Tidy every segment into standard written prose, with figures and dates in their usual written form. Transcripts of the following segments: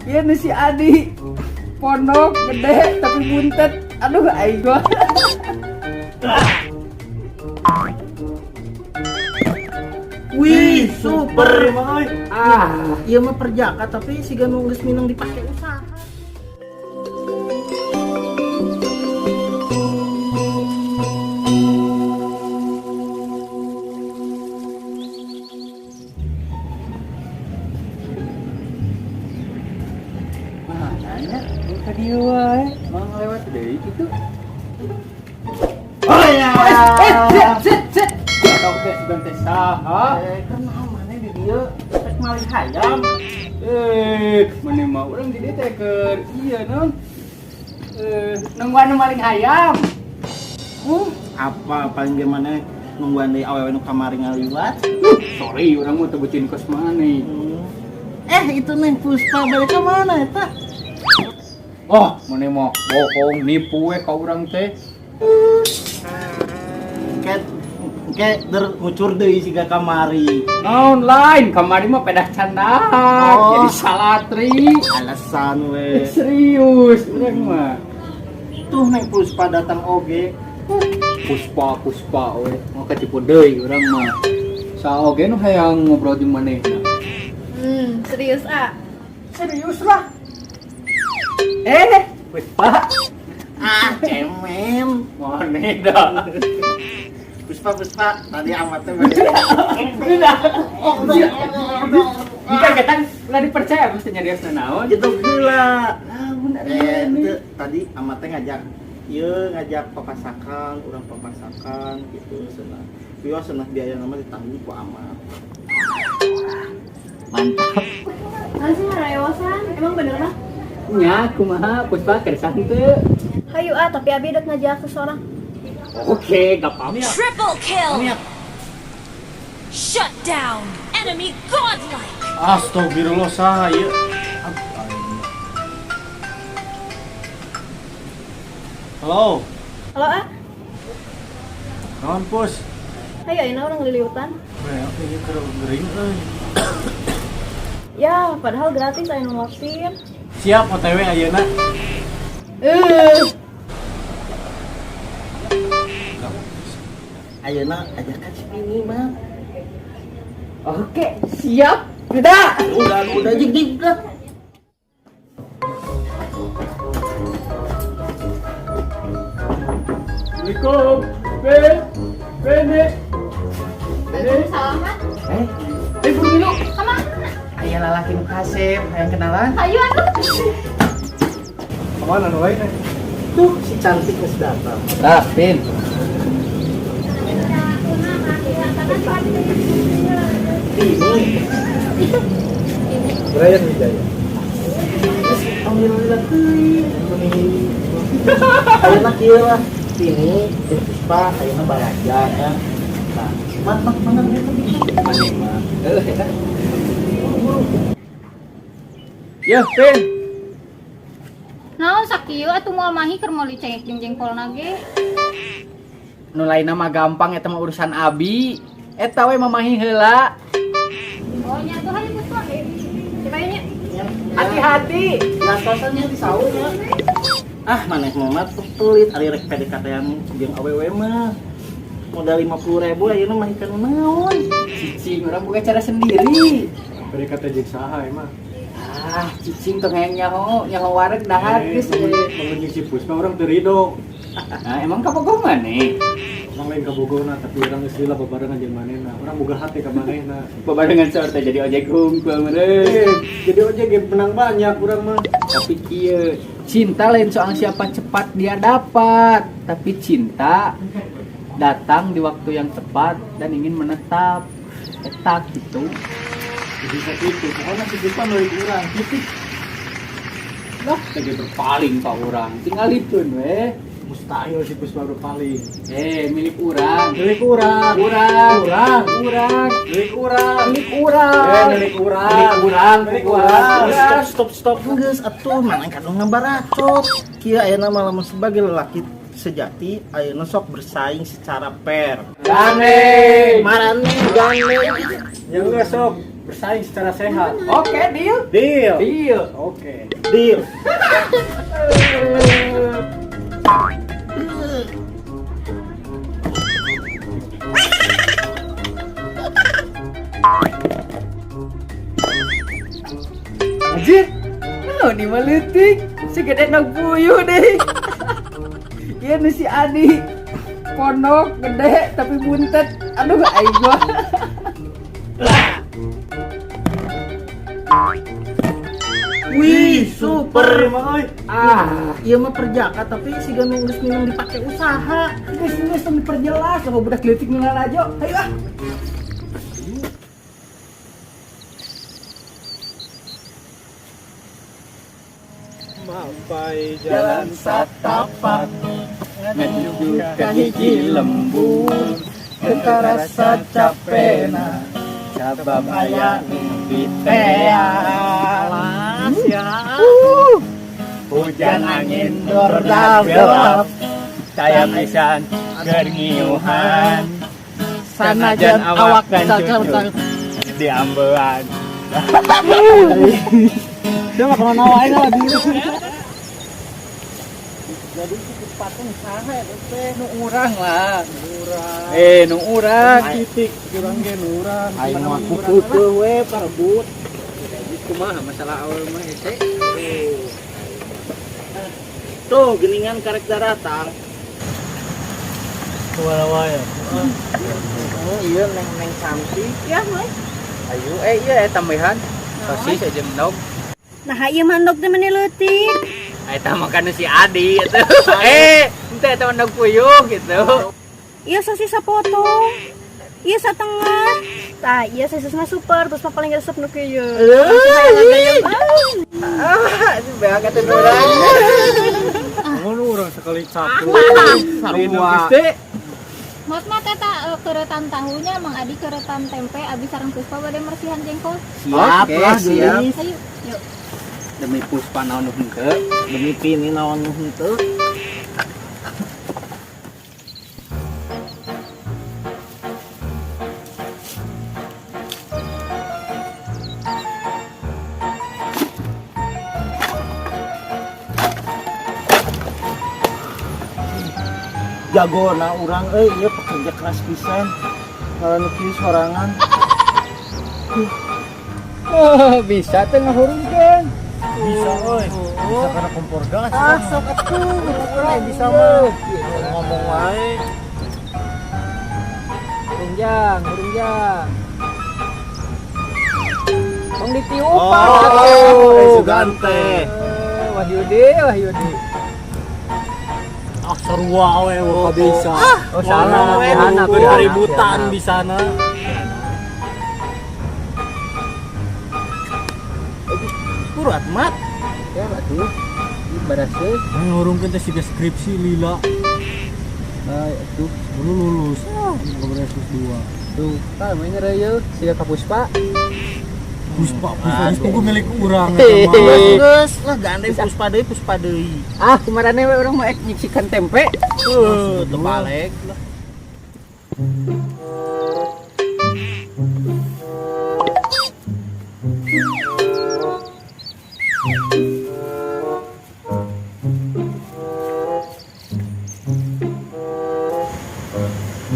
Iya nih si Adi. Pondok gede tapi buntet. Aduh, aing gua. Wih, super. Ah, Ieu mah perjaka tapi siga nu geus minang dipake usaha. Mana nya? Ka dieu wae, mau ngelewat deui kitu. Oh ya. Eh, sit, sit, sit. Atau teh sugan teh saha? Eh, kan mana di dieu rek maling hayam. Eh, mana mah urang di dieu teh keur ieu non. Eh, nungguan nu maling hayam. Apa paling gimana nungguan deui awewe nu kamari ngaliwat? Sorry, urang mah teu bucin kos maneh. Eh, itu Neng Puspa balik ke mana eta? Oh, mana mah bohong nipu we ka urang teh. Kayak kayak der ngucur deui siga kamari. Naon lain kamari mah pedah candak. Oh. Jadi salatri. Alasan we. Serius urang mah. Tuh Neng Puspa datang oge. Puspa puspa we mau ketipu deui urang mah. Saoge nu hayang ngobrol jeung manehna. Serius ah. Serius lah. Eh, Puspa. Ah, cemen. Maneh dah. Puspa Puspa tadi amatnya balik. Udah. Bukan kan ulah dipercaya mesti nyarios naon. Gitu heula. Ah, bener. Eh, teu, tadi amatnya ngajak ieu ngajak papasakan, urang papasakan gitu cenah. Wios cenah biaya nama ditanggung ku amat. Mantap. Nah sih ngarewosan, emang bener mah? Nya kumaha Puspa kersa henteu? Hayu ah, tapi abi dek ngajak seseorang. Oke, gak apa-apa. Triple kill! Niat. Shut down! Enemy godlike! Astagfirullah saya. Halo, Halo ah, naon Pus? hayu ayeuna urang liliutan. Weh, ini keur gering euy. Ya, padahal gratis aya nu ngaktir. Siap OTW ayeuna. Eh, Ayeuna ajakan si Pini mah. Oke, siap. Udah. Udah jig jig udah. Assalamualaikum. Ben, Bene. Bene. salaman. Eh, eh buru dulu. Kemana? Aya lalaki nu kasep, hayang kenalan. Hayu atuh. Kemana nu lain? Tuh si cantik geus datang. Tah, Pin. Pini. Brian Wijaya. Alhamdulillah teuing. Ayeuna kieu lah. Pini jeung Puspa ayeuna balaja ya. Nah, mat mat mana eta Maneh mah. Heuh, eta. Ya, Pin. Naon sakieu atuh moal mahi keur meuli cengek jeung jengkolna ge. Nu lainna mah gampang eta mah urusan abi. Eta we mamahi heula. Oh nya tuh hayu Puspa. Coba nya. Hati-hati. Lantosannya di sauna. Ah, maneh mah pelit ari rek PDKT-an jeung awewe mah. Modal 50.000 ayeuna mah ikan naon. Cicing urang boga cara sendiri. PDKT jeung saha emang? Ah, cicing tong hayang nyaho, nyaho wareg dahar geus we. Mun jeung si Puspa urang teu rido. Nah, emang kabogoh maneh? Emang lain kabogona tapi urang geus lila babarengan jeung manehna. Urang boga hati ka manehna. Babarengan saur teh jadi ojek hungkul meureun. Eh, jadi ojek ge menang banyak urang mah. Tapi kieu, cinta lain soal siapa cepat dia dapat, tapi cinta datang di waktu yang tepat dan ingin menetap. Eta gitu. Bisa gitu. Pokoknya si Puspa milik urang. Titik. Lah, teh berpaling ka urang. Tinggal itu we. Mustahil si Puspa berpaling. Eh, milik urang. Milik urang. Urang. Urang. Urang. Milik urang. Milik urang. Eh, milik urang. Milik urang. Milik Urang. urang. Stop stop stop geus atuh mana kadung ngabaracot. Kieu ayeuna mah lamun sebagai lelaki sejati ayeuna sok bersaing secara fair. Gandeng. Marane gandeng. Ya enggak sok. Bersaing secara sehat. Oke, deal. Deal. Deal. Oke. Deal. Anjir. Naon ieu mah leutik? Segede nog puyuh deh. Ieu nu si Adi. Pondok gede tapi buntet. Aduh aing mah. Wih, super. Mah euy. Ah, Ieu mah perjaka tapi siga nu geus minum dipake usaha. Geus geus tong diperjelas sama budak leutik nu lalajo. Hayu ah. Mapai Jalan satapak menuju ke hiji lembur teu rasa capena sabab aya pitea. Alas ya. Hujan angin dordap gelap saya pisan keur ngiuhan sanajan awak dan cucu diambean. Dia mah kemana wae lah di. Jadi si patung saha eta teh? Nu urang lah. Urang. Nu urang. Titik urang ge nu urang. Aing mah Kuku we parebut. Jadi kumaha masalah awal mah hese. Tuh geningan karek daratang. Kemana wae. Oh iya neng neng cantik. Ya, mulai. Ayo iya tambahan sosis aja mendog. Nah, ieu mah endog teh meni leutik. Eta makan si Adi gitu. Ente eta mendog puyuh gitu. Ieu sosis sapotong. Ieu satengah. Tah, ieu sosisna super, terus mah paling resep nu kieu. Ah, ini beak atuh urang. Mun urang sekali capluk. Sarua. Mot mah teta keretan tahunya Mang Adi keretan tempe abi sareng Puspa bade mersihan jengkol. Siap lah, siap. Ayo, yuk. Demi Puspa naon nu henteu. Demi pini naon nu henteu. Jagona urang euy ieu pekerja keras pisan. Kalau nu kieu sorangan. Oh, bisa teh ngahurungkeun. Bisa euy. Bisa karena kompor gas. Ah, sok atuh, urang bisa mah. Ngomong wae. Hurung jang, hurung jang. Tong ditiup Oh, atuh. sugan teh. Wahyudi, Wahyudi. Ah, sarua we oh, bisa. Oh, salah. we Anak, ributan di sana. Kurat mat. Ya, atuh. Ini baraseuh. Ngurungkeun teh siga skripsi lila. Nah, atuh. Lu lulus. Ah, beres dua. Tuh, tah mainnya reuyeut siga ka Puspa. Puspa, Puspa geus tunggu milik urang eta mah. Geus lah gandeng Puspa deui, Puspa deui. Ah, kumarane we urang mah ek nyiksikan tempe. Tuh, terbalik lah.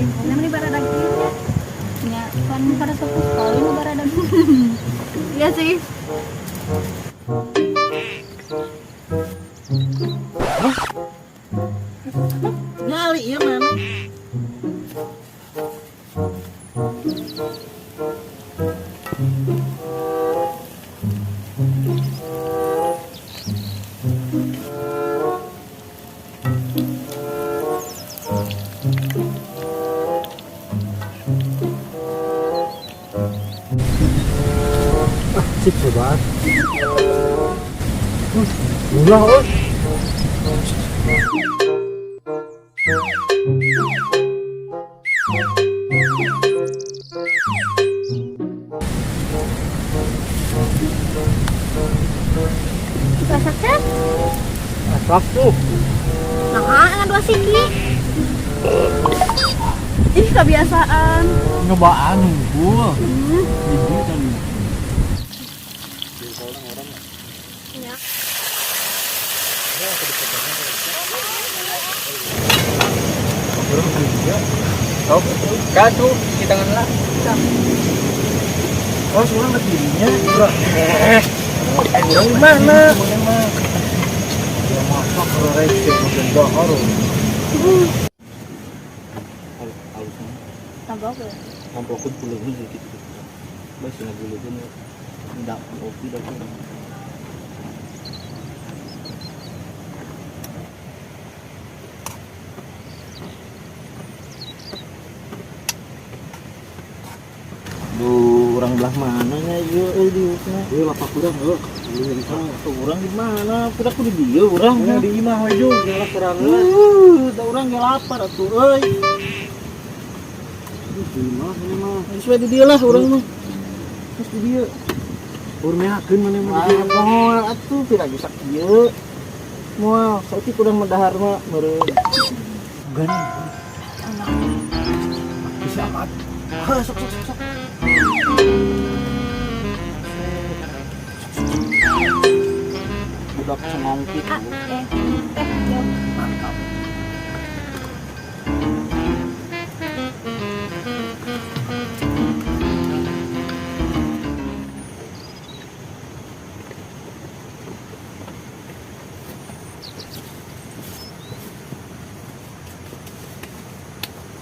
Jengkolna meni baradag kieu nya. Nya kan karesep Puspa we nu baradag. Iya sih. Nyali ieu mana? Sip sobat. Ulah euy. Masak teh? Masak tuh. Nah, ngan dua siki. Ih, kebiasaan. Nyobaan unggul. Ibu tadi. Oh, kan tuh cuci tangan lah. Oh, seorang ke dirinya. Eh, urang di mana? Ya masak kalau receh makan dahar. Tambah ya. Ngamprokeun puleuheun gitu. Bae cenah puleuheun. Ndak kopi dah. Duh, urang belah mana nya ieu euy diukna? Ieu lapak urang heuh. Ieu di sana. Tuh urang di mana? Kuda ku di dieu urang. Ya di imah we jug, nyolak sorangan. Da urang ge lapar atuh euy. Di imah ini mah. Geus we di dieu lah urang mah. Geus di dieu. Ur mehakeun maneh mah di dieu. Moal atuh pira ge sakieu. Moal, saeutik urang mah dahar mah meureun. Gani. Bisa amat. Heuh, sok sok sok sok. Budak cengongkit. Ah, teh, yuk. Mantap.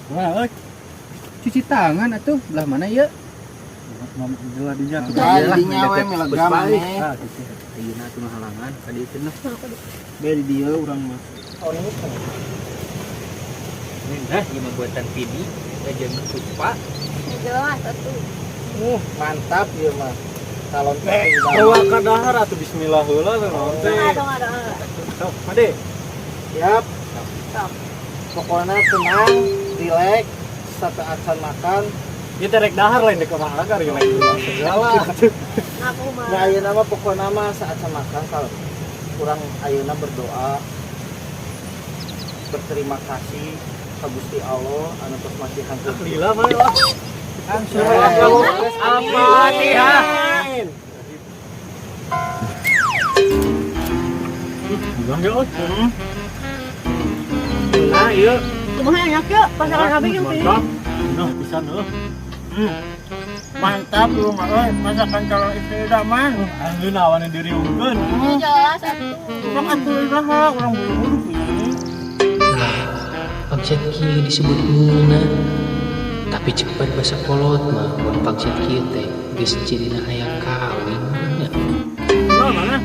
Wah, euy. Cuci tangan atuh belah mana ya? Jelah dinya tuh. Ah, dinya we melega maneh. Ah, gitu. Ayeuna atuh halangan ka dieu teh. Bae di dieu urang mah. Oh, ini kan. Nah, ieu mah buatan Pidi, jeung Puspa. Jelas atuh. Mantap ieu mah. Calon teh Bawa ka dahar atuh bismillah heula teh naon teh. Doa, doa, doa. Sok, made. Siap. Sok. Pokoknya tenang, rileks, satu acan makan. Ieu teh rek dahar lain dek olahraga rileks segala. Aku mah. Nah, ayeuna mah pokokna mah saacan makan kalau kurang ayeuna berdoa berterima kasih ka Gusti Allah anu tos masihan Lila mah lah. Al-Fatihah. Bukan ge euy. Nah, ieu Kumaha enak yuk, pasangan abi jeung pilih. Mantap. Nah, pisan heuh. Mantap lu mah euy, masakan calon istri idaman. Anjeun awan diriungkeun. Jelas atuh. Urang atuh iraha, urang buru-buru ini. Lah, pangset kieu disebut ngeunah. Tapi cepat basa kolot mah mun pangset kieu teh geus cirina hayang kawin nya. Nah, mana?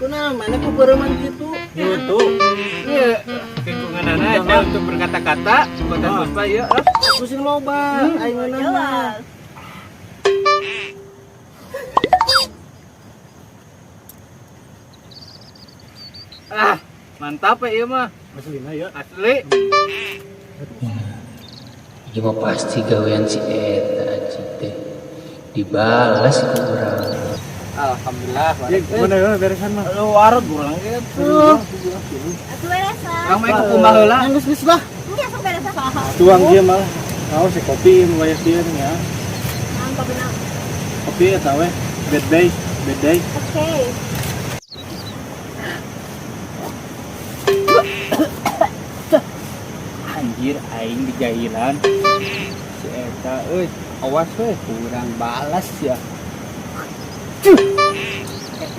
Kunaon maneh ku beureman kitu? Nyutu. Ieu lingkunganana eta untuk berkata-kata buatan Puspa ieu. Ah. Aku sing loba, aing ngeunah mah. Jelas. Ah, mantap ya ieu mah. Aslina ya. Asli. Ieu mah pasti gawean si eta anjing teh. Dibalas ku urang. Alhamdulillah. Ya, mana ya beresan mah. Lu wareg urang gitu. Atuh beresan. Urang mah ikut kumaha heula. Geus geus lah. Ini asup beresan. Tuang dia mah. Tahu si kopi nu aya sieun ya. Naon kopi naon? Kopi eta we. Bad day, bad day. Oke. Anjir aing dijahilan. Si eta euy, awas we kurang balas ya. Cuh.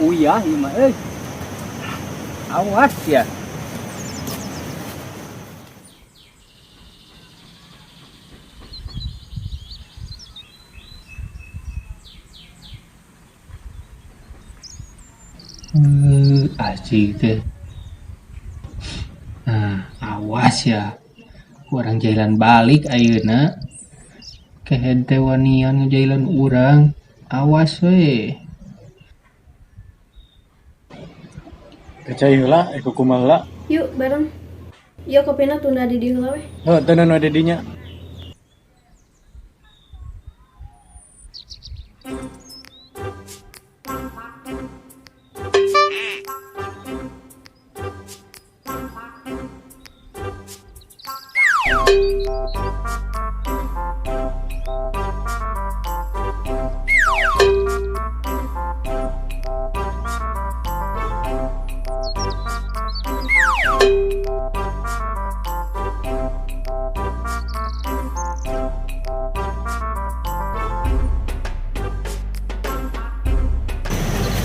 Uyah ieu mah euy. Awas ya. Anjing teh. Nah, awas ya. Urang jahilan balik ayeuna. Kehed teh wanian ngejahilan urang. Awas we. Percaya heula, eh kumaha heula. Yuk bareng. Yuk kopina tunda di dieu heula we. Heuh, teu nu ada dinya.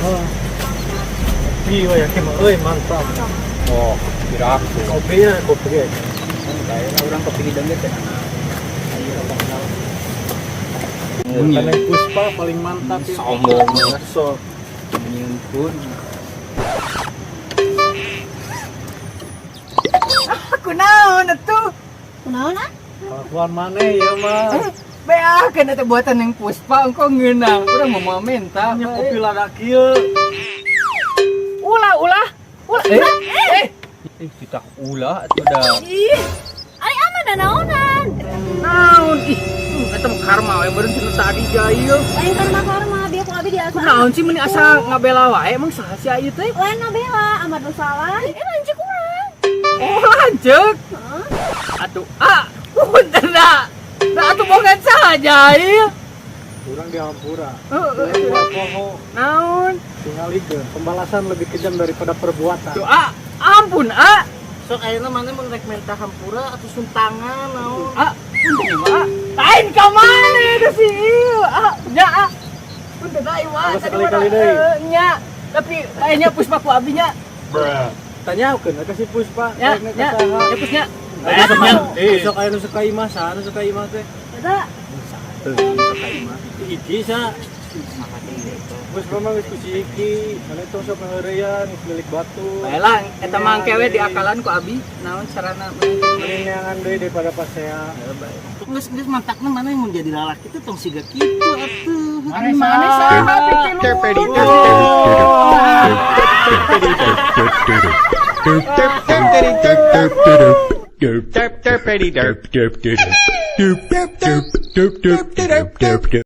Oh. Kopi we yakin mah euy mantap. Oh, piraku. Kopi ya kopi ge. Kayaknya orang kopi hidung ge teh. Karena Puspa paling mantap ya. Sombong. Sok. Nyieun pun. Kunaon atuh? Kunaon ah? Kelakuan maneh ya mah. Beah kan eta buatan yang Puspa engkau ngeunang. Urang mah moal menta. Nya kopi lada kieu. Ulah ulah. Ulah. Eh, kita ulah atuh da. Ih, ari aman da naonan. Naon ih, eta mah karma we meureun cenah tadi jahil. Lain karma-karma biar ku abi diasa. Kunaon sih meuni asa ngabela wae emang saha si ieu teh? Lain ngabela, amat nu salah. Eh lanceuk urang. Oh, lanceuk. Heeh. Atuh, ah, punten da. Da atuh bogan saha jahil. Urang di hampura. Heeh. Urang poho. Naon? Tingalikeun pembalasan lebih kejam daripada perbuatan. Tuh, ah, ampun, ah. Sok ayeuna maneh mun rek menta hampura atuh suntangan naon. Ah, punten ieu mah. Lain ka mana itu sih? Ieu, ah, nya ah. Punten ah, ieu mah. Awas sekali-kali deui. Nya. Tapi kayaknya Puspa ku abi nya. Tanyakeun ka si Puspa. Nya, rek nya, ka saha. nya Pusnya. Sok aya nu suka imah, saha nu suka imah teh? Eta Iki sa. Puspa mah geus ku si Iki, maneh tong sok ngaheureyan geus milik batu. Baiklah, eta mah engke we diakalan ku abi. Naon carana Mending neangan deui daripada pasea. Geus geus mantakna maneh mun jadi lalaki teh tong siga kitu atuh. Mana saha pikilu. Derp derp derp derp derp derp derp derp derp derp derp.